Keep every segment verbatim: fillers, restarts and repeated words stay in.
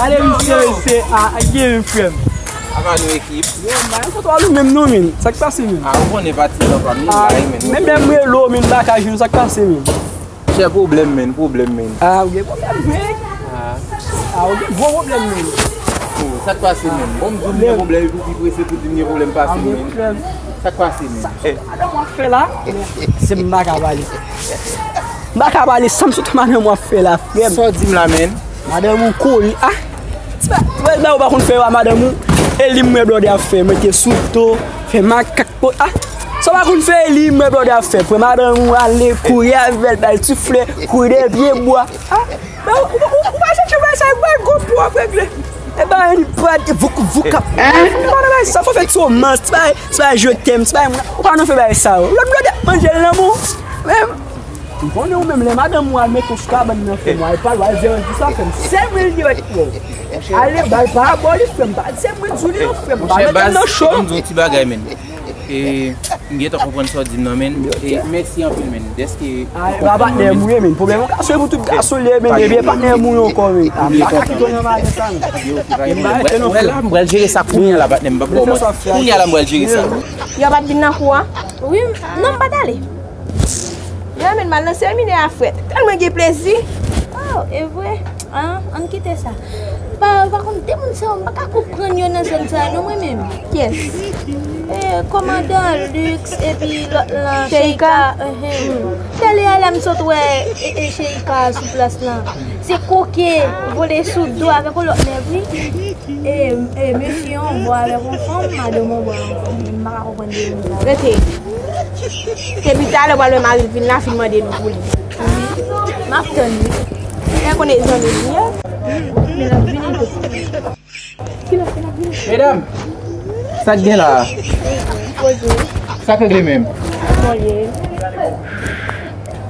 Ale, misye, se a, a, gen frè m. Apa nou ekip? Yo, man, sa twa nou menm non, men. Sa k pase, men? Ah, ou konnen pati nan fami, ah, la, men. Men, men, men, lo, men, bagay, nou, sa k pase, men? Chè, pwoblèm, men, pwoblèm, men. Ah, ou gen pwoblèm, men. Ah. Ah, ou gen gwo pwoblèm, men. Oh, sa k pase, men? Bon, m di w, m gen pwoblèm, epi w pi prese pou di m gen pwoblèm pase, men. Sa k pase, men? Sa, sa madanm w ap fè la, se m pa ka pale. M pa ka pale, sa m sot madanm w ap fè la, frè m. Sa w di m la, men? Madanm ou kole, ah. Ti ba, ti ba, ou pa konn fè yo a madanm ou. E li m wè blòdè ap fè, mete sou do, fè makak po, ah. Sa w pa konn fè, e li m wè blòdè ap fè. Pran madanm ou, ale, kouri avè l, bay ti flè, kouri dèyè pye bwa. Ah. Ou, ou, ou, ou pa chèche wè sa, e bay gwo po ap regle. E ba, li pa di vouk, vouk ap. Ou pa nan bay sa, fò fè ti romans, ti bay, ti bay je t'aime, ti bay, ou pa nan fè bay sa yo. Lòt blòdè ap manje l nan men w. Men, M konnen ou menm, lè madanm ou al mete w sou kabann nan, fè mwa, e pa l, w al jere di sa, fè m, se mwen li wè ki wè w. Ale, bay pa abò li, frè m, pa di se mwen di w li non, frè m, pa mete m nan cho. Monchè, baz, ban m di w yon ti bagay, men. E, m gentan konprann sa w di m nan, men. E, mèsi anpil, men, dèske ou konprann mwen, men. Patnè m ou ye, men. Pwoblèm yon gason, e pou tout gason li ye, men. Ebyen, patnè m ou ye ankò, men. M pa ka kite w nan bagay sa, men. M pa rete non, frè m. Wè la, m pral jere sa kounya la, patnè m, m p ap ba w manti. Kounya la, m pral jere sa. Yo pa t vin nan kou a? Wi, non, m pa t ale. Mwen menm m al nan seminè a frèt. Tèlman gen plezi. Oh, e vre? An, ann kite sa. Pa, pa konn de moun sa yo, m pa ka konprann yo nan zòn sa yo non mwen menm. Kiyès? E, kòmandan Lux epi lòt lan, Sheika. Sheika, enhen. Talè a la m sot wè, e, e, Sheika sou plas lan. Se koke, vole sou do avèk yon lòt nèg, wi. E, e, mesye an bò avèk yon fanm, madanm an bò avèk yon fanm. M pa ka konprann de moun sa. Rete. Depi talè w pral wè mari l vin la, fin mande nou pou li. M ap tann li. Lè konnen zanmi li ye. Men l ap vini tou. Medam, sa k gen la a? Poze. Sa k regle menm? Bon, ye.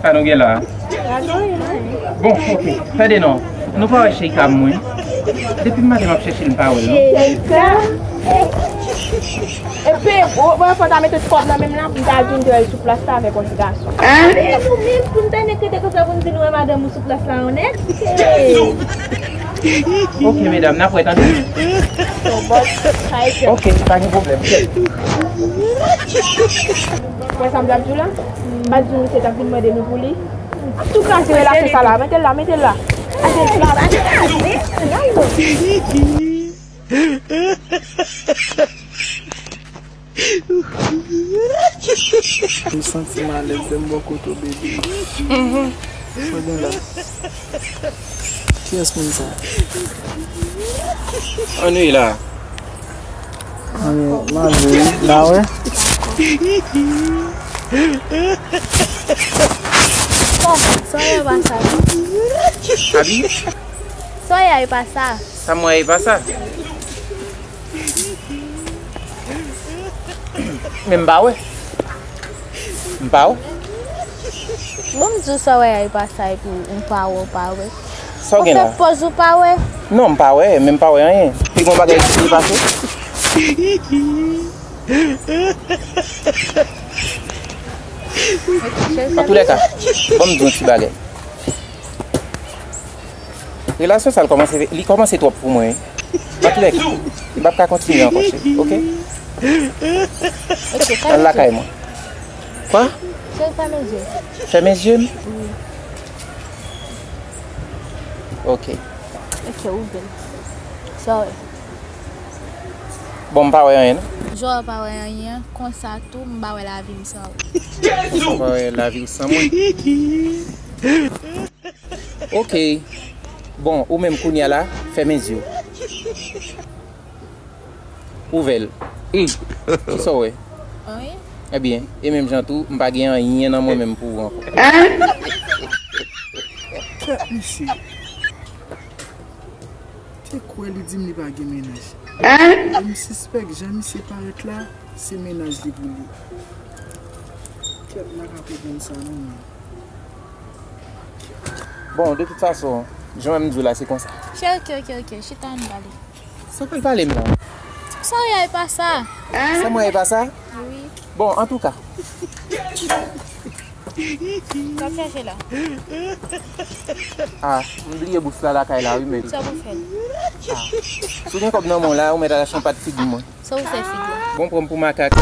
Sa nou gen la a? Bon, oke. Tande non. Nou pa wè Sheika mwen. Depi maten m ap chèche l, m pa wè l non. Sheika? Epi, ou, ou, fò ta mete kòb nan men m la, pou m ta vin jwe sou plas la avèk yon ti gason. Men nou menm, pou n ta nek rete konsa, pou n di nou wè madanm ou sou plas la, yon nèg? Hey! Oke, medam, n ap wè, tande. Bon, bòs, sa e fè. Oke, pa gen pwoblèm. Wè sa m t ap di w la? M pa t di w misye t ap vin mande nou pou li? Antouka, se relasyon sa la. Mete l la, mete l la. Mete l la, mete l la. M santi m alèz lè m bò kote w, baby. Sa gen la? Kiyès moun sa? Ann wi la. Ann wi, m al wi, la wè. Sa w wè pa sa. Abi? Sa w wè pa sa. Sa m wè pa sa. Men m pa wè. M pa wè. Bon, m di w sa w wè a e pa sa, epi ou pa wè, ou pa wè. Sa w gen la? Ou fè pòz ou pa wè? Non, m pa wè, men m pa wè anyen. Pi gon bagay ki pase. Antoulèka, ban m di w yon ti bagay. Relasyon sa l kòmanse, li kòmanse twòp pou mwen, wi. Antoulèka, m p ap ka kontinye ankò, cheri, oke? Oke, fèmen zye w. Al lakay mwen. Kwa? Cheri, fèmen zye w. Fèmen zye m? Wi. Oke. Oke, ouvè l. Sa w wè? Bon, m pa wè anyen, non. Jan w pa wè anyen, konsa tou, m pa wè lavi m san ou. Ou pa wè lavi w san mwen. Oke. Bon, ou menm kounye a la, fèmen zye w. Ouvè l. Kisa w wè? Anyen. Ebyen, e menm jan tou, m pa gen anyen nan mwen menm pou ou ankò. Kèt misye. Te kwè li di m li pa gen mennaj. E m sispèk jan misye parèt la, se mennaj li pou li. Kèt, m pa ka konprann sa non, mwen. Bon, de tout fason, jan m di w la, se konsa. Chè, oke, oke, oke, chita ann pale. Sa w pral pale m la? Sa w wè a e pa sa. Sa m wè a e pa sa? Wi. Bon, antouka. Sa w ap chache la? Ah, m bliye bous la lakay la, wi, men. Sa w pou fè l? Ah. Si w gen kòb nan men w la, ou mèt al achte yon pat figi mwen. Sa w pou fè figi w? Bon, pran m pou makak.